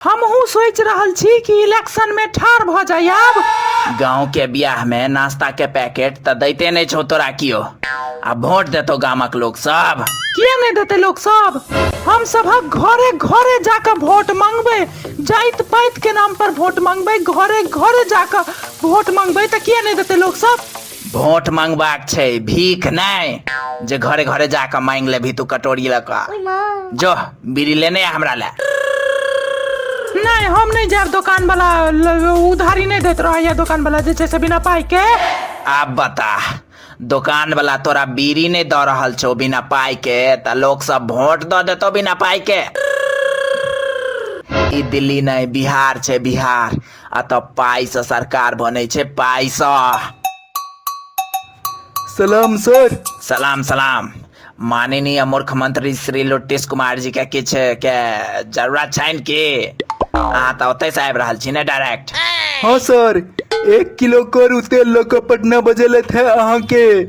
हमहूँ सोचि रहल छी कि इलेक्शन में ठाढ़ भऽ जाइ आब। गाँव के बियाह में नाश्ता के पैकेट तऽ दैते नहि छौ तोरा कियो, आ वोट देतौ गामक लोक सब। किया नहि देतै लोक सब? हम सभक घरे घरे जाकऽ वोट मंगबै, जाति पाति के नाम पर वोट मंगबै, घरे घरे जाकऽ वोट मंगबै तऽ किया नहि देतै लोक सब? वोट मंगबाक छै, भीख नहि जे घरे घरे जाकऽ मांगि लेबही तू कटोरी लऽ कऽ। जो बीड़ी लेने आ हमरा लए। नहि, हम नहि जायब दोकान वाला, उधारी नहि दैत रहैया दोकान वाला जे छै से बिना पाई के। आब बता, दोकान वाला तोरा बीड़ी नहि दऽ रहल छौ बिना पाई के, तऽ लोक सब वोट दऽ देतौ बिना पाई के? ई दिल्ली नहि बिहार छै, बिहार। एतऽ पाई से सरकार बनै छै, पाई से। सलाम सर। सलाम सलाम। माननीय मुख्यमंत्री श्री लुट्टिस कुमार जी के किछु के जरूरत छनि की? अहाँ तऽ ओतहि से आबि रहल छी ने डायरेक्ट? हाँ सर, 1 किलो करू तेल लऽ कऽ पटना बजेलथि है अहाँके।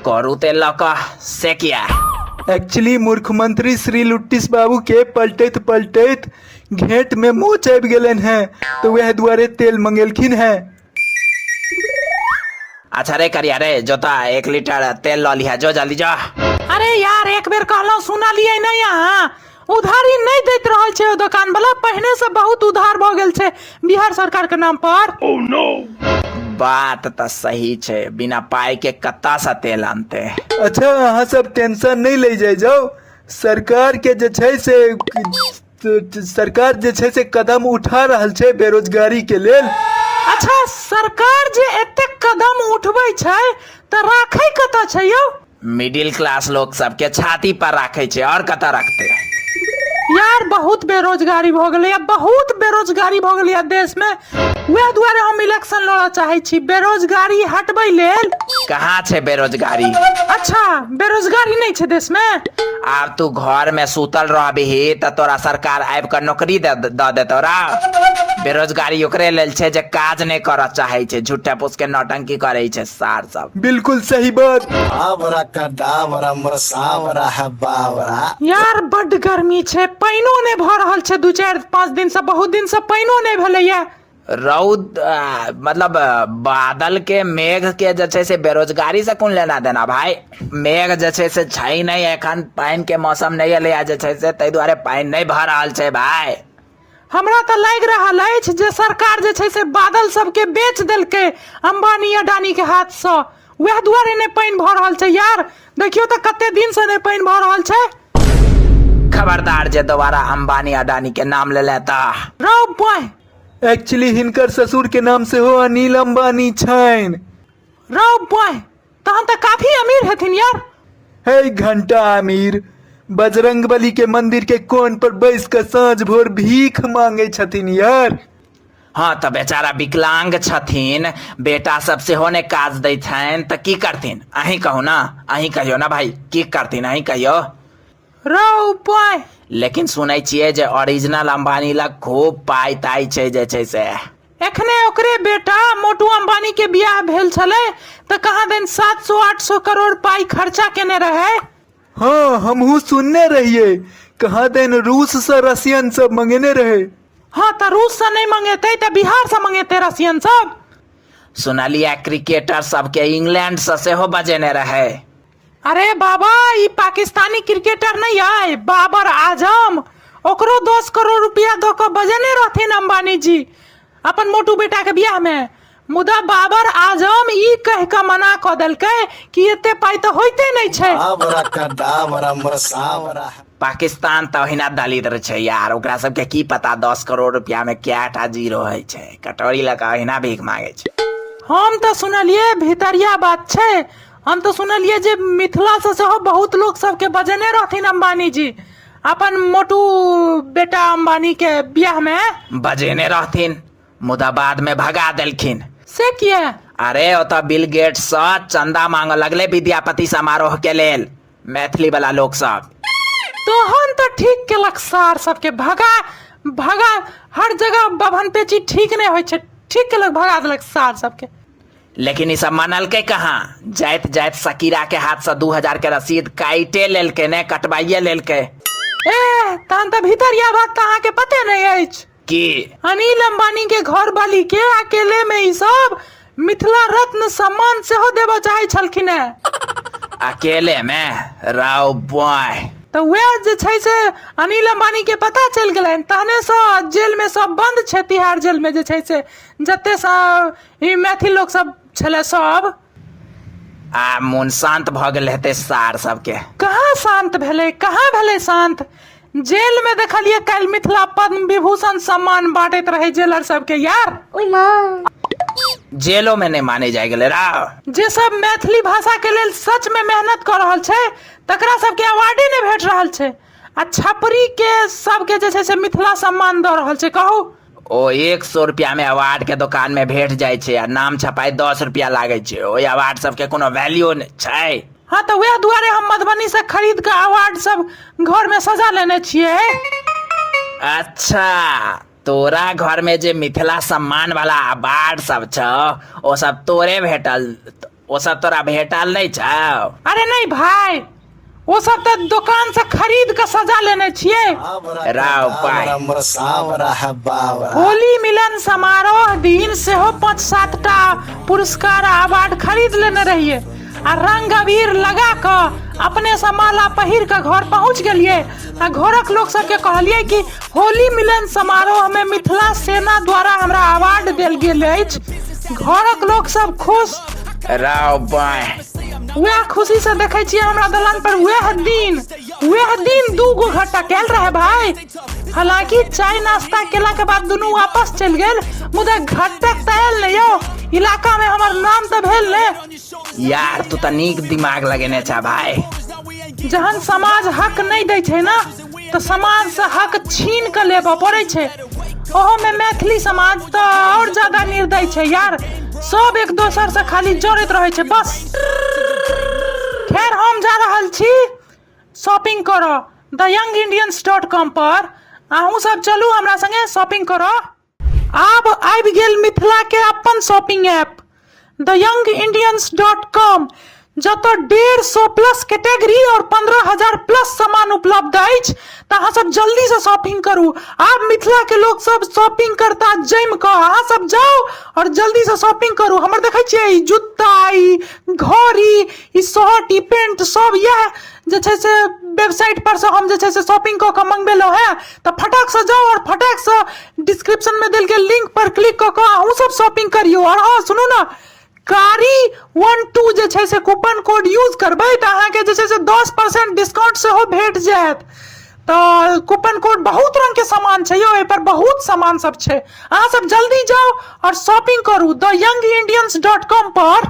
करू तेल लऽ कऽ से किया? एक्चुअली मुख्यमंत्री श्री लुट्टिस बाबू के पलटैत पलटैत घेंट में मोच आबि गेलनि हैं, तऽ वएह दुआरे तेल मंगेलखिन हैं। अच्छा रे करिया रे, जोता 1 लीटर तेल लऽ लिहा, जो जल्दी जो। अरे यार, एक बेर कहलहुँ सुनलियै नहि अहाँ? उधारी नहि दैत रहल छै ओ दोकान वाला, पहिने से बहुत उधार भऽ गेल छै बिहार सरकार के नाम पर। Oh no! बात तऽ सही छै, बिना पाई के कतऽ से तेल आनतै? अच्छा अहाँ सब टेंशन नहि लै जाइ जाउ, सरकार के जे छै से सरकार जे छै से कदम उठा रहल छै बेरोजगारी के लेल। अच्छा सरकार जे एतेक कदम उठबै छै तऽ राखै कतऽ छै यौ? मिडिल क्लास लोक सबके छाती पर राखै छै, और कतऽ रखतै? यार बहुत बेरोजगारी भऽ गेलैया, बहुत बेरोजगारी भऽ गेलैया देश में, वएह दुआरे हम इलेक्शन लड़ऽ चाहै छी, बेरोजगारी हटबै लेल। कहाँ छै बेरोजगारी? अच्छा बेरोजगारी नहि छै देश में? आब तू घर में सुतल रहबिही तऽ तोरा सरकार आबि कऽ नौकरी दऽ देतौ रा। बेरोजगारी ओकरे लेल छै जे काज नहि करऽ चाहै छै, झूठे फूस के नौटंकी करै छै सार सब। बिल्कुल सही बात। आबरा कडाबरा मसावरा है बावरा। यार बड्ड गर्मी छै, पानिओ नहि भऽ रहल छै 2-4-5 दिन से, बहुत दिन से पानिओ नहि भेलैया। रौद, मतलब बादल के मेघ के जे छै से बेरोजगारी से कोन लेना देना भाई? मेघ जे छै से छै नहि, एखन पानि के मौसम नहि एलैया जे छै से, ताहि दुआरे पानि नहि भऽ रहल छै भाई। हमरा तऽ लागि रहल अछि जे सरकार जे छै से बादल सबके बेच देलकै अंबानी अडानी के हाथसँ, वएह दुआरे नहि पानि भऽ रहल छै यार। देखियौ तऽ कते दिन से नहि पानि भऽ रहल छै। खबरदार जे दोबारा अंबानी अडानी के नाम लेले तऽ। रौ बॉय। एक्चुअली हिनकर ससुर के नाम सेहो अनिल अंबानी छनि। रौ बॉय, तहन तऽ काफी अमीर हेथिन यार। हे घंटा अमीर, बजरंग बली के मंदिर के कोन पर बैस के साँझ भोर भीख मांगे छथिन यार। हाँ तऽ बेचारा विकलांग छथिन, बेटा सब सेहो ने काज दै छनि तऽ की करथिन? अहीं कहू ना, अहीं कहियौ ना भाई, की करथिन अहीं कहियौ। रौ बॉय। लेकिन सुनै छियै जे ओरिजिनल अंबानी लग खूब पाई ताई छै जे छै से। एखने ओकरे बेटा मोटू अंबानी के बियाह भेल छलै तऽ कहाँ दिन 700-800 करोड़ पाई खर्चा केने रहे। हाँ हमहूँ सुनने रहिए, कहाँ दिन रूस से रशियन सब मंगेने रहे। हाँ तऽ रूस से नहीं मंगेते तऽ बिहार से मंगेते रशियन सब। सुनलिया क्रिकेटर सबके इंग्लैंड से सेहो बजेने रहे। अरे बाबा, ई पाकिस्तानी क्रिकेटर नहीं है बाबर आजम, ओकरो 10 करोड़ रुपया दऽ कऽ बजेने रहथिन अंबानी जी अपन मोटू बेटा के बियाह में। मुदा बाबर आजम ई कह कऽ मना कऽ देलकै कि एते पाई तऽ होइते नहीं छै। आबरा कडाबरा मसावरा। पाकिस्तान तऽ ओहिना दलिद्र छै यार, ओकरा सबके की पता 10 करोड़ रुपया में कएटा जीरो होइ छै, कटोरी लऽ कऽ ओहिना भीख मांगे छै। हम तऽ सुनलियै भितरिया बात छै, हम तऽ सुनलियै जे मिथिला से सेहो बहुत लोक सबके बजेने रहथिन अंबानी जी अपन मोटू बेटा अंबानी के बियाह में। बजेने रहथिन मुदा बाद में भगा देलखिन। से किया? अरे ओतऽ बिल गेट्स सँ चंदा मांगऽ लगले विद्यापति समारोह के लेल मैथिली वाला लोक सब। तहन तऽ ठीक केलक सार सबके भगा भगा, हर जगह बभन पेची ठीक नहि होइ छै, ठीक केलक भगा देलक सार सबके। लेकिन ई सब मानलकै कहाँ, जाइत जाइत शकीरा के हाथ से 2000 के रसीद काटे लेलकै ने, कटवाइए लेलकै। ए तहन तऽ भीतर या बात तऽ अहाँके पते नहि अछि। की? अनिल अंबानी के घर वाली के अकेले में ई सब मिथिला रत्न सम्मान सेहो देबऽ चाहै छलखिन हेँ। अकेले में राव बॉय। तऽ वएह जे छै से अनिल अंबानी के पता चलि गेलनि, तहने सँ जेल में सब बंद छै। तिहाड़ जेल में जे छै से जते सब ई मैथिल लोक सब छलै सब। आ मोन शांत भऽ गेल हेतै सार सबके। कहाँ शांत भेलै, कहाँ भेलै शांत? जेल में देखलियै काल्हि मिथिला पद्म विभूषण सम्मान बांटैत रहै जेलर सबके यार। जेलो में नहि माने जाय गेलै राव। जे सब मैथिली भाषा के लेल सच में मेहनत कऽ रहल छै तकरा सबके अवार्डे नहि भेट रहल छै, आ छपरी के सबके जे छै से मिथिला सम्मान दऽ रहल छै। कहू। ओ 100 रुपया में अवार्ड के दुकान में भेट जाइ छै आ नाम छपाई 10 रुपया लागै छै। ओहि अवार्ड सबके कोनो वैल्यू नहि छै। हाँ, तऽ वएह दुआरे हम मधुबनी से खरीद के अवार्ड सब घर में सजा लेने छियै। अच्छा, तोरा घर में जे मिथिला सम्मान वाला अवार्ड सब छौ ओ सब तोरे भेटल, ओ सब तोरा भेटल नहि छौ? अरे नहीं भाई, ओ सब तऽ दोकान से खरीद के सजा लेने छियै। राव पाय। होली मिलन समारोह दिन सेहो 5-7 टा पुरस्कार आ अवार्ड खरीद लेने रहियै आ रंग अबीर लगा कऽ अपने से माला पहिर कऽ घर पहुँच गेलियै आ घरक लोक सबके कहलियै कि होली मिलन समारोह में मिथिला सेना द्वारा हमरा अवार्ड देल गेल अछि। घरक लोक सब खुश। राव बाय। वएह खुशी से देखै छियै हमरा दलान पर वएह दिन 2 गो घटा कैल रहे भाई। हालांकि चाय नाश्ता केला के बाद दुनू वापस चलि गेल, मुदा घटक तऽ आयल ने यौ, इलाका में हमर नाम तऽ भेल ने। यार तू तऽ नीक दिमाग लगेने छा भाई। जहन समाज हक नहि दै छै ना तऽ समाज से हक छीन के लेबऽ पड़ै छै। ओहो में मैथिली समाज तऽ और ज्यादा निर्दय छै यार, सब एक दोसर से खाली जड़ैत रहै छै बस। खैर हम जा रहल छी शॉपिंग करऽ द यंग इंडियंस डॉट कॉम पर, अहूँ सब चलू हमरा संगे शॉपिंग करऽ। आब आबि गेल मिथिला के अपन shopping app the young Indians dot com, जतऽ 150 प्लस कैटेगरी और 15,000 प्लस सामान उपलब्ध अछि। तऽ अहाँ सब जल्दी से शॉपिंग करू। आब मिथिला के लोक सब शॉपिंग करता जमि कऽ। अहाँ सब जाउ और जल्दी से शॉपिंग करू। हमर देखै छियै ई जूता, ई घड़ी, ई शर्ट, ई पेंट सब इएह जे छै से वेबसाइट पर से हम जे छै से शॉपिंग कऽ कऽ मंगबेलहुँ हेँ। तऽ फटाक से जाउ और फटाक से डिस्क्रिप्शन में देल गेल लिंक पर क्लिक कऽ कऽ अहूँ सब शॉपिंग करियौ। और हाँ सुनू ने, कारी 12 जे छै से कूपन कोड यूज करबै तऽ अहाँके जे छै से 10% डिस्काउंट सेहो भेट जायत। तऽ कूपन कोड बहुत रंग के सामान छै यौ, एहि पर बहुत सामान सब छै। अहाँ सब जल्दी जाउ और शॉपिंग करू द यंग इंडियंस डॉट कॉम पर।